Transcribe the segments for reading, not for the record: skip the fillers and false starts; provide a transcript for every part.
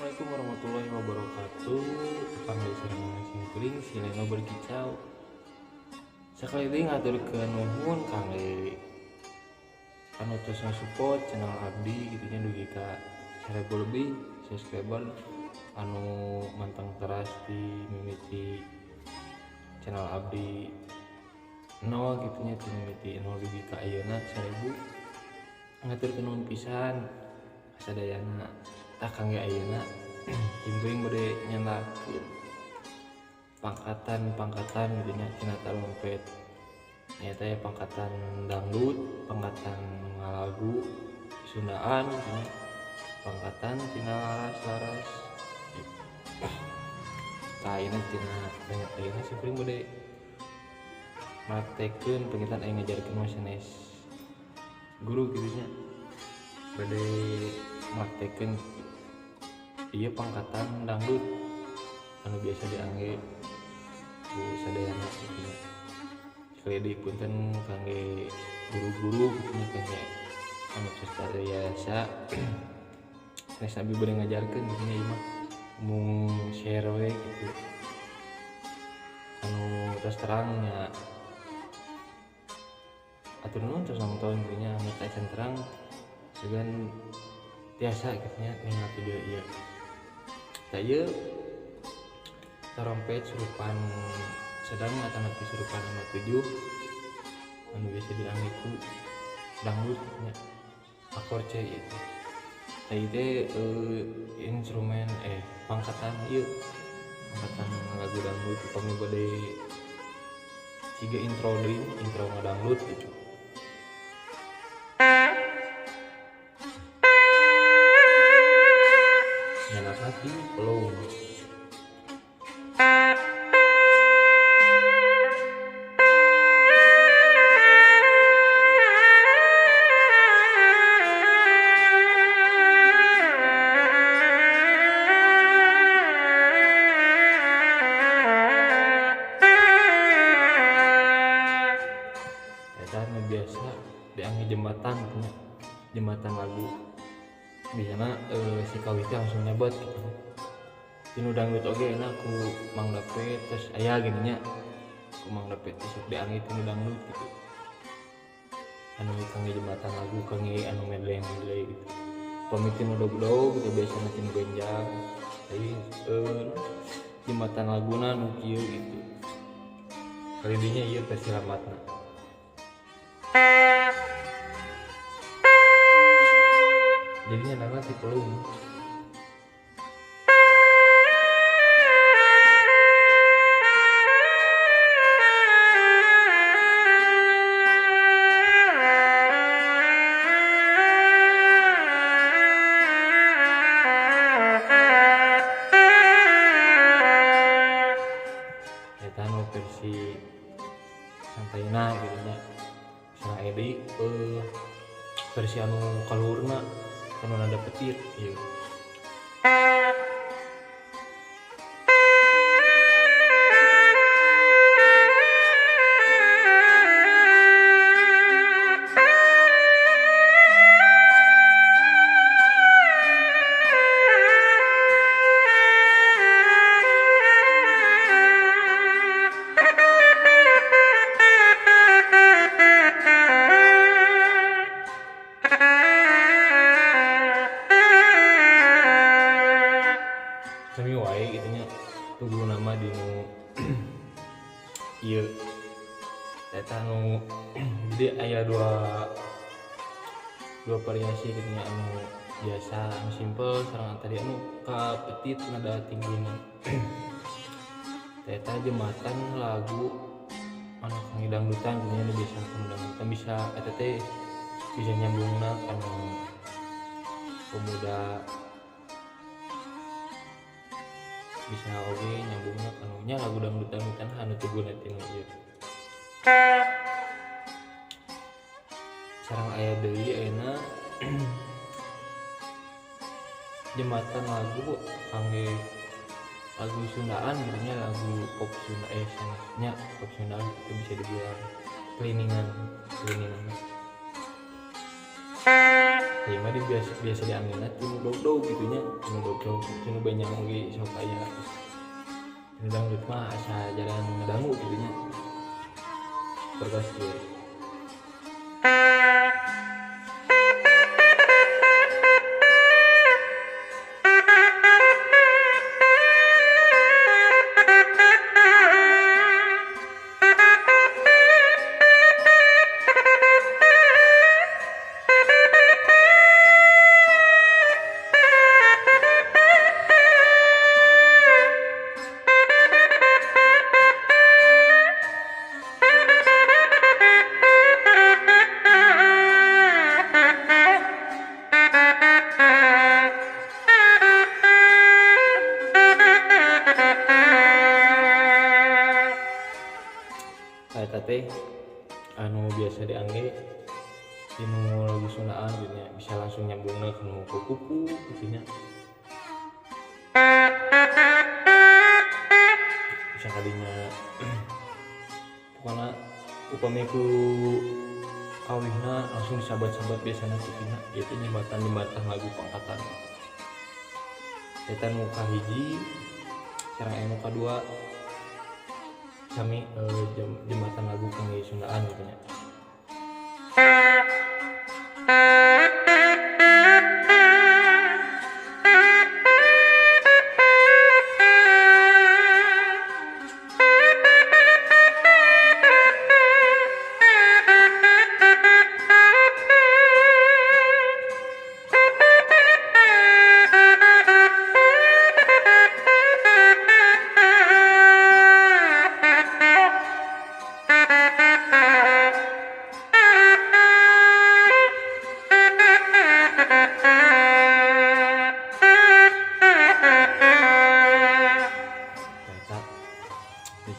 Assalamualaikum warahmatullahi wabarakatuh. Tepang deui sareng simkuring si Leno berkicau. Sakali deui ngaturkeun nuhun kangge anu tos ngasupport channel abdi gitu nya dugi ka 1000 lebih subscriber anu manteng teras di mimiti channel abdi 0 gitu nya, di mimiti 0 dugi ka ayeuna 1000. Ngaturkeun nuhun pisan kasadayana. Tah kangge ayeuna simkuring bade nyandakeun pangkatan-pangkatan gitu nya tina tarompet. Nyata ya pangkatan dangdut, pangkatan ngalagu Sundaan gitu nya, pangkatan tina laras-laras. Tah ayeuna tina ayeuna simkuring bade praktekeun pengitan aya ngajarkeun mah sanes guru gitu nya, bade praktekeun ieu pangkatan dangdut anu biasa diangge ku sadayana gitu nya. Sekali deui punten kangge guru-guru gitu nya, kangge anu tos biasa sanes abdi bade ngajarkeun gitu nya, ieu mah mung share we gitu. Anu tos terang nya atur nuhun tos nonton gitu nya, anu teh acan terang sugan tiasa gitu nya ningal video ieu. Tah ieu trompet surupan sedang atanapi surupan 57 anu biasa diangge ku dangdut nya, akor C ieu. Tah ieu teh instrumen pangkatan ieu, pangkatan lagu dangdut upami bade siga intro deui, intro ngadangdut gitu. Nyalakan di pelung. Eta nu biasa diangge jembatan gitu nya, jembatan lagu. Biasana si kawit teh langsung nyabet gitu. Tinu dangdut oge enak ku Mang Dapet terus aya gini nya, ku Mang Dapet terus sok diangge tinu dangdut gitu. Anu kangge jembatan lagu, kangge anu medley-medley gitu. Pami tinu dog-dog gitu biasana tinu benjang. Tapi jembatan laguna nu kieu gitu. Kali dinya ieu versi lamatna. Jadinya nama si pelung. Eta nu versi santaina gitu nya. Misalnya aya deui versi anu kaluhurna anu nada petir ieu. Sami wae gitu nya, tugu nama di nu ieu eta nu jadi aya dua variasi gitu nya, anu biasa anu simple sareng tadi anu ka petit nada tinggina. Eta jembatan lagu anu kangge dangdutan gitu nya, nu biasa anu dangdutan bisa eta teh bisa nyambungna kana pemuda, bisa oge nyambungna kanu nya lagu dangdut-dangdutan anu tuguna tinu ieu. Sareng aya deui ayeuna jembatan lagu kangge lagu Sundaan gitu nya, lagu pop Sunda nya pop Sundaan itu bisa dibilang cleaningan. Ieu mah biasa dianggena tinu dog-dog gitu nya, tinu dog-dog tinu banyak oge sok aya. Tinu dangdut mah asa jarang ngadangu gitu nya. Pergas ieu. Eta teh anu biasa diangge tinu lagu Sundaan gitu nya, bisa langsung nyambungna ke nu kupu gitu nya. Bisa kadinya pokona upami ku kawihna langsung disabat-sabat biasana kitu nya, ieu teh jembatan-jembatan lagu pangkatan. Eta nu kahiji sareng anu kadua sami jembatan lagu kangge Sundaan gitu nya.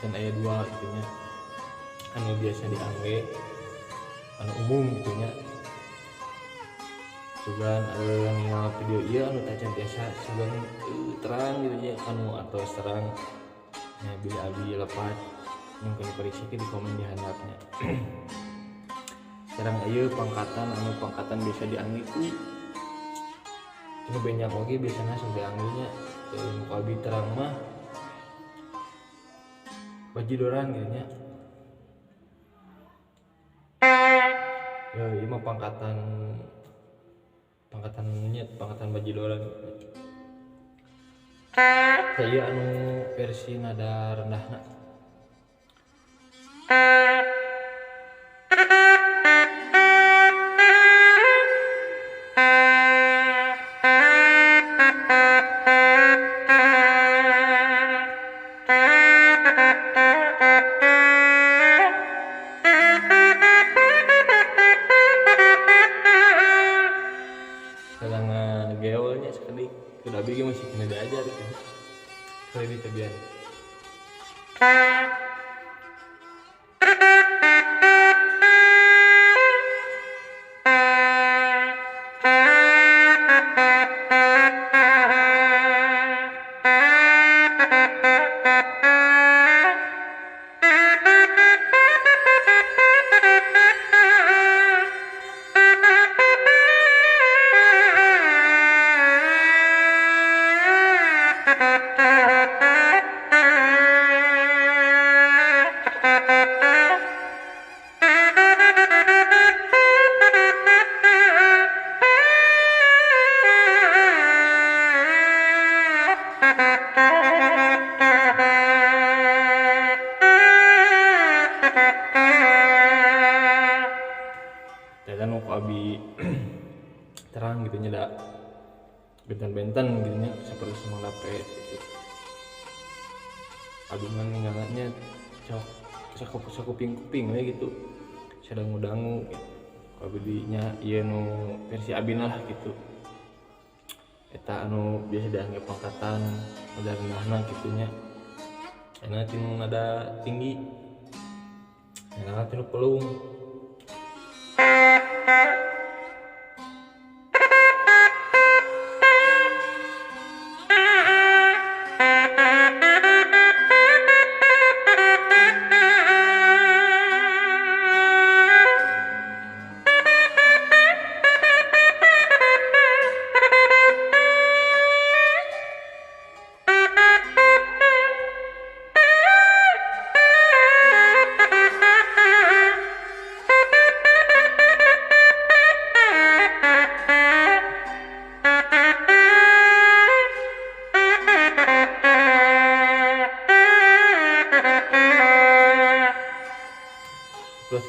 Kan aya dua gitu nya, anu biasa diangge anu umum gitu nya. Sugan ninggal video ieu anu tacan biasa sugan terang gitu nya, anu atos terang nya bilih abi lepat nyungkeun koreksi di komen di handapnya. Sekarang ieu pangkatan anu pangkatan biasa diangge ku tinu banyak oge biasana sok diangge nya. Nu ku abi terang mah bajidoran gitu nya. Ya ieu mah pangkatan nyet, pangkatan bajidoran. Saya anu versi nada rendahna. Geolnya sekali kudu abi ge masih kena diajar gitu. Sekali ditebian. Ternyata nu ku abi terang gitu nya, da benten-benten gitu nya seperti semua dapet gitu. Abi mah ninggalnya cok sakuping-kuping we gitu, sadangu-dangu gitu. Ku abi nya ieu nu versi abina lah gitu. Eta anu biasa dianggap pangkatan nada rendahna gitu nya. Enak tinu nada tinggi, enak tinu pelung.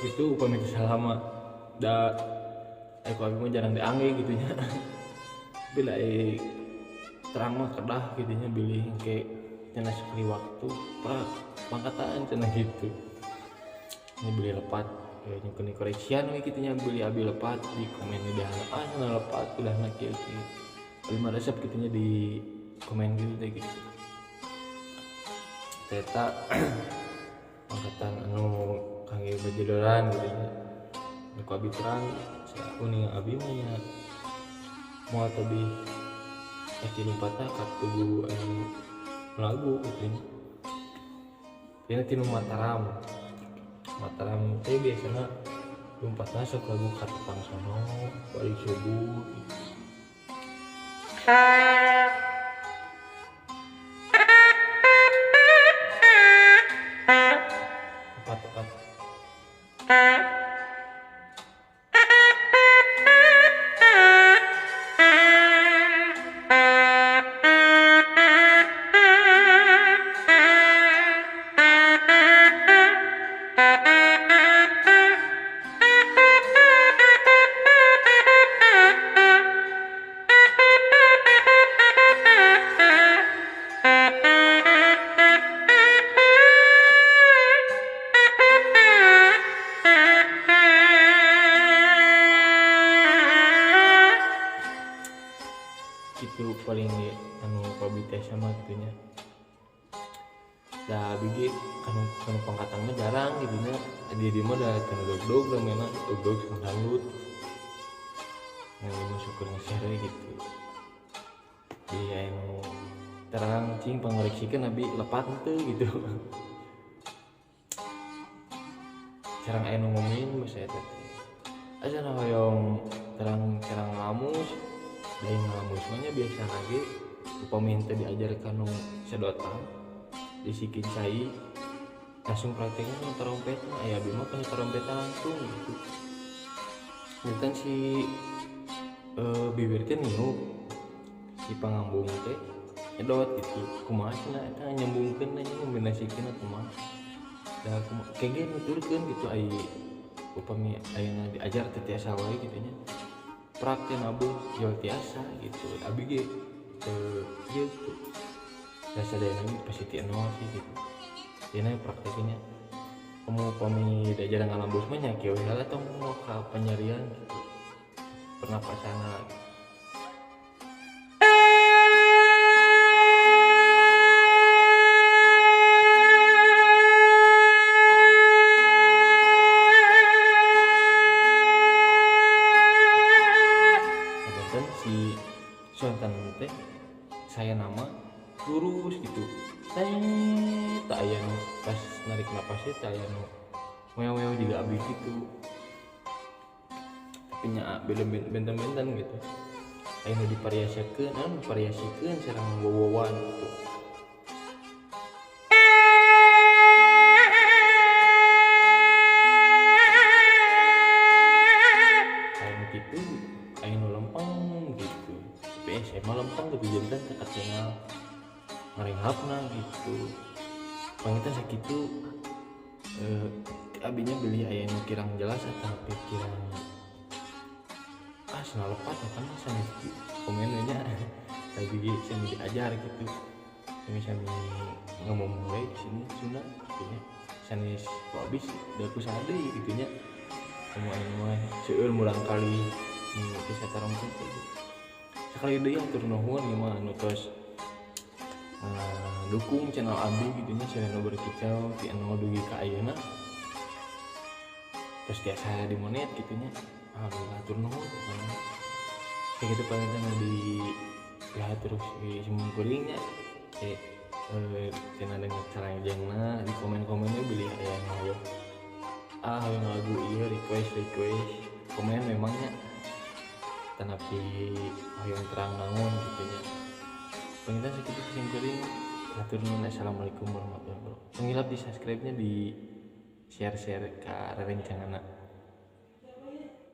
gitu upami teu salah mah da ku abi mah jarang diangge gitu nya. Bila terang mah kedah gitu nya bilih engke cenah sekali waktu prak pangkatan cenah gitu. Ini beli lepat nyukeun koreksian we kitu nya beli abi lepat di komen di ah cenah lepat udah na kieu kieu. Abi mah resep kitu nya di komen gitu teh gitu. Eta pangkatan anu kangge bajedoran gitu nya. Nu ku abi terang uning abi mah nya moal tebih pasti lompatna ka tugu anu lagu gitu nya. Dina tinu Mataram. Mataram teh biasana lompatna sok lagu ka tepang sono, balik subuh gitu. Empat. Itu paling anu kabita sama gitu nya. Da abi ge kanu pangkatan mah jarang gitu nya. Di dieu mah da teu dog-dog da mainna dog-dog sama dangdut. Nah, syukur nge-share gitu. Jadi anu terang cing pangoreksikeun abi lepat henteu gitu. Sareng aya nu ngomen basa eta teh. Asa hoyong terang-terang lamus. Lain ngalamus mah nya biasa lagi upami henteu diajarkan nu sedotan disikin cai langsung prakteknya nu trompet mah aya abi mah kana trompetna langsung gitu. Janten si bibir teh niup si pangambung teh nyedot gitu. Kumaha cenah eta nyambungkeun nya ngombinasikeun kumaha. Da kumaha kege nuturkeun gitu ai upami ayeuna diajar teh tiasa wae kitu nya. Praktek nabuh jual tiasa gitu abi ge ieu gitu sadayana ge pasti ti nol sih gitu dina prakteknya kamu upami diajar ngalambus mah nya kieu heula tong mau ka penyarian gitu pernapasanna gitu. Si suantan teh saya nama lurus gitu teh tak aya nu pas narik napasnya tak aya nu wew-wew juga abi gitu tapi nya beda benten-benten gitu aya nu divariasikeun anu divariasikeun sareng wowowan gitu. Aya nu kitu aya nu lempeng gitu tapi SMA lempeng gitu jantan teh katingal ngarenghapna gitu pangitan sakitu abinya beli aya nu kirang jelas atau kirang ah cenah lepat eta mah sanes komen nya tapi ge sami diajar gitu sami-sami ngomong we di sini Sunda gitu nya sanes ku abis da ku saha deui gitu nya komo aya mah seueur murang kali bisa tarompet gitu. Sekali deui hatur nuhun ieu mah anu tos dukung channel abdi gitu nya Sileno Berkicau ti anu dugi ka ayeuna terus tiasa dimonet gitu nya. Alhamdulillah hatur nuhun. Kayak gitu panginten di ya terus di simkuring nya cenah denger carajengna di komen-komennya beli aya nu hoyong ah hoyong lagu ieu request komen memangnya tanapi hoyong terang naon gitu nya. Panginten sakitu simkuring hatur nuhun. Assalamualaikum warahmatullahi wabarakatuh. Pengilap di subscribe-nya di share-share ka rerencanganna.